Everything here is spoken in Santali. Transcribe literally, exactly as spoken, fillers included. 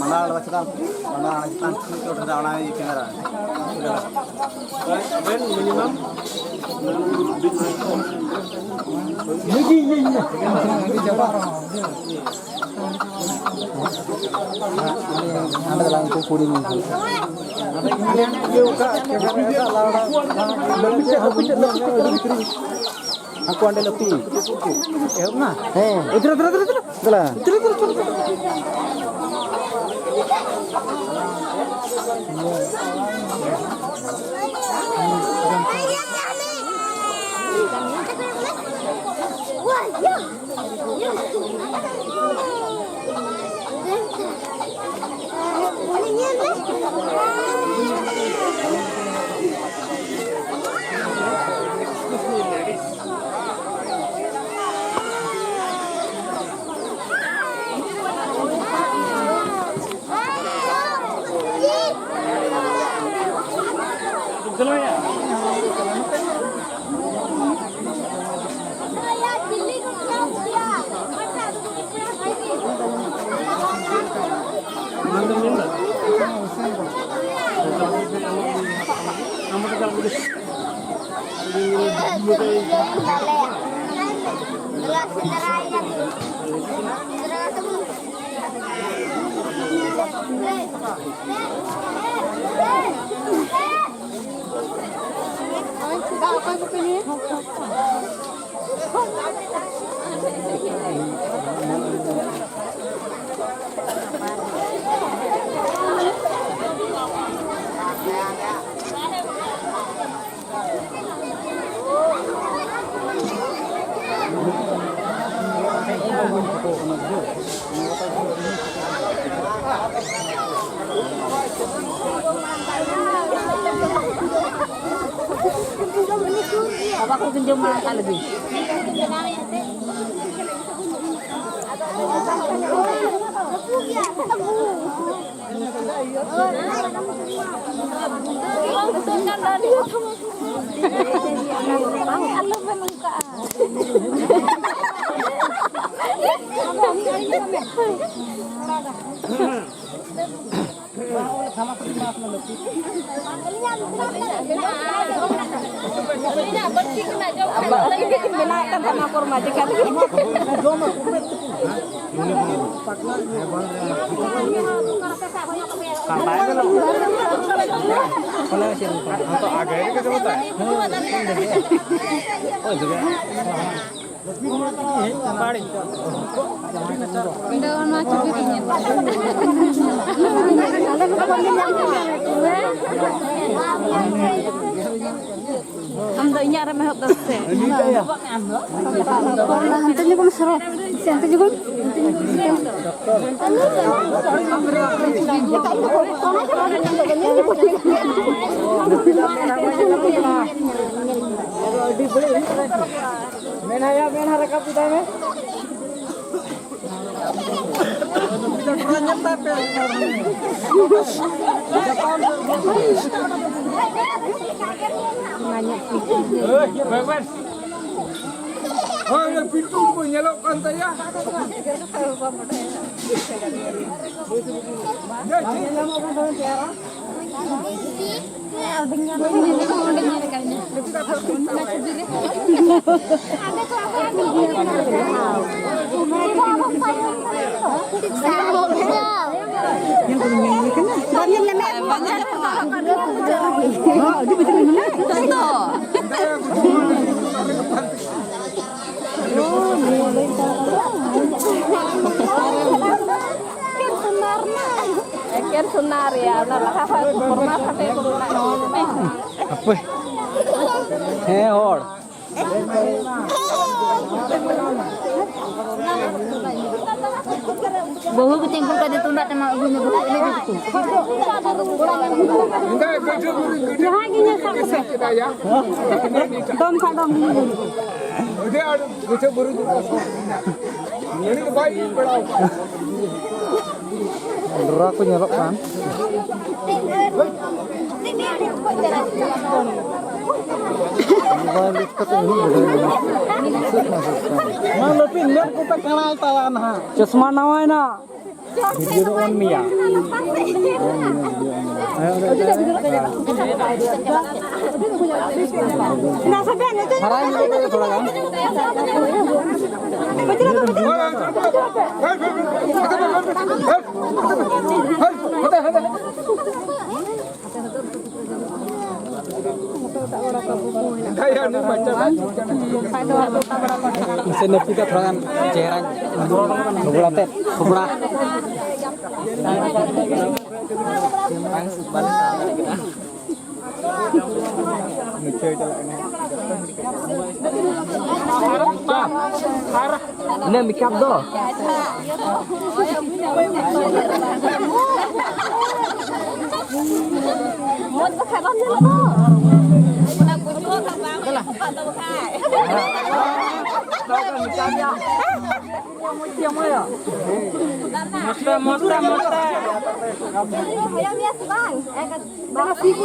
ᱢᱟᱱᱟᱣ ᱞᱮᱠᱟ ᱪᱮᱛᱟᱱ, ᱢᱟᱱᱟᱣ ᱪᱮᱛᱟᱱ ᱪᱷᱩᱴ ᱠᱟᱫᱟ ᱚᱱᱟ ᱤᱭᱟᱹ ᱠᱮᱢᱮᱨᱟ᱾ ᱟᱵᱮᱱ ᱢᱤᱱᱤᱢᱟᱢ ᱟᱹᱰᱤ ᱪᱟᱵᱟ᱾ ᱦᱟᱸᱰᱮ ᱫᱚ ᱩᱱᱠᱩ ᱠᱩᱲᱤ ᱢᱚᱱᱛᱨᱤ᱾ ᱦᱟᱸᱰᱮ ᱤᱧ ᱤᱭᱟᱹ ᱠᱟᱜ ᱠᱮᱢᱮᱨᱟ ᱮᱴᱟᱜ ᱞᱟᱦᱟ᱾ ᱦᱟᱹᱠᱩ ᱟᱸᱰᱮ ᱞᱟᱹᱠᱛᱤ᱾ ᱮᱦᱚᱵ ᱱᱟ? ᱦᱮᱸ᱾ ᱫᱷᱤᱨᱮ, ᱫᱷᱤᱨᱮ, ᱫᱷᱤᱨᱮ, ᱫᱷᱤᱨᱮ᱾ ᱫᱮᱞᱟ᱾ ᱫᱷᱤᱨᱮ, ᱫᱷᱤᱨᱮ, ᱫᱷᱤᱨᱮ, ᱫᱷᱤᱨᱮ᱾ ᱵᱟᱵᱟ ᱠᱚ ᱠᱤᱱ ᱡᱚᱢ ᱢᱟᱲᱟᱝ ᱠᱟᱜ ᱞᱮᱜᱮ᱾ ᱟᱞᱚ ᱯᱮ ᱱᱚᱝᱠᱟᱜᱼᱟ᱾ ᱵᱮᱱᱟᱣᱮᱫ ᱠᱟᱱ ᱛᱟᱦᱮᱱᱟ ᱠᱚᱨᱢᱟ ᱪᱮᱠᱟ ᱞᱟᱹᱜᱤᱫ? ᱟᱢ ᱫᱚ ᱤᱧᱟᱹᱜ ᱨᱮᱢ ᱮᱦᱚᱵ ᱫᱟ ᱥᱮ? ᱦᱟᱱᱛᱮ ᱧᱚᱜᱚᱜ ᱢᱮ ᱥᱚᱨᱚ᱾ ᱥᱮ ᱦᱟᱱᱛᱮ ᱧᱚᱜᱚᱜ ᱢᱮ᱾ ᱢᱮᱱᱟᱭᱟ, ᱢᱮᱱᱟ ᱨᱟᱠᱟᱵ ᱠᱮᱫᱟᱭ ᱢᱮ᱾ ᱦᱳᱭ, ᱚᱱᱟ ᱯᱤᱞᱴᱩ ᱠᱚ ᱧᱮᱞᱚᱜ ᱠᱟᱱ ᱛᱟᱭᱟ᱾ ᱮᱠᱮᱱ ᱥᱚᱱᱟ ᱨᱮᱭᱟᱜ ᱚᱱᱟ ᱞᱟᱦᱟ ᱠᱷᱚᱱ ᱠᱚᱨᱢᱟ ᱯᱷᱟᱴᱮ ᱠᱚ ᱢᱮᱱᱟᱜᱼᱟ᱾ ᱦᱟᱯᱳᱭ᱾ ᱦᱮᱸ, ᱦᱚᱲ᱾ ᱵᱟᱹᱦᱩ ᱜᱮ ᱛᱤᱸᱜᱩ ᱠᱟᱛᱮ ᱛᱩᱢᱫᱟᱜ ᱴᱟᱢᱟᱠ ᱟᱹᱜᱩᱭ ᱢᱮ, ᱵᱟᱹᱦᱩ ᱮᱱᱮᱡ ᱟᱠᱚ᱾ ᱡᱟᱦᱟᱸᱭ ᱜᱮ ᱧᱮᱞ ᱥᱟᱵ ᱠᱟᱛᱮ᱾ ᱰᱚᱢ ᱥᱟᱵ ᱰᱚᱢ᱾ ᱟᱹᱰᱤ ᱟᱸᱴ ᱜᱩᱪᱷᱟᱹ ᱵᱩᱨᱩ ᱫᱚ ᱵᱟᱭ ᱤᱭᱟᱹ ᱵᱟᱲᱟ ᱟᱠᱟᱫᱟ᱾ ᱰᱚᱨᱟ ᱠᱚ ᱧᱮᱞᱚᱜ ᱠᱟᱱ᱾ ᱢᱟ ᱞᱟᱹᱯᱤᱛ ᱢᱮᱫ ᱠᱚᱯᱮ ᱠᱟᱬᱟᱭ ᱛᱟᱞᱟ ᱱᱟᱦᱟᱜ᱾ ᱪᱚᱥᱢᱟ ᱱᱟᱣᱟᱭᱮᱱᱟ᱾ ᱵᱷᱤᱰᱤᱭᱳ ᱫᱚ ᱚᱱ ᱢᱮᱭᱟ᱾ ᱯᱷᱟᱨᱟᱭ ᱧᱚᱜ ᱠᱟᱛᱮ ᱛᱷᱚᱲᱟ ᱜᱟᱱ᱾ ᱥᱮ ᱱᱟᱹᱯᱤᱛᱟ ᱛᱷᱚᱲᱟ ᱜᱟᱱ ᱪᱮᱦᱨᱟ ᱛᱷᱚᱵᱲᱟ ᱛᱮ ᱛᱷᱚᱵᱲᱟ᱾ ᱤᱱᱟᱹ ᱢᱮᱠᱟᱯ ᱫᱚ᱾ ᱢᱚᱡᱽ ᱵᱟᱠᱷᱟᱡ ᱵᱟᱢ ᱧᱮᱞᱚᱜ ᱫᱚ᱾ ᱚᱱᱟ ᱠᱚ ᱡᱚᱜ ᱫᱚ ᱵᱟᱝ ᱦᱩᱭᱩᱜ ᱫᱚ ᱵᱟᱠᱷᱟᱡ᱾ ᱢᱚᱡᱽ ᱛᱮ, ᱢᱚᱡᱽ ᱛᱮ, ᱢᱚᱡᱽ ᱛᱮ᱾ ᱦᱚᱭᱚ ᱢᱮᱭᱟ ᱥᱮ ᱵᱟᱝ? ᱵᱟᱝ, ᱥᱤ ᱠᱚ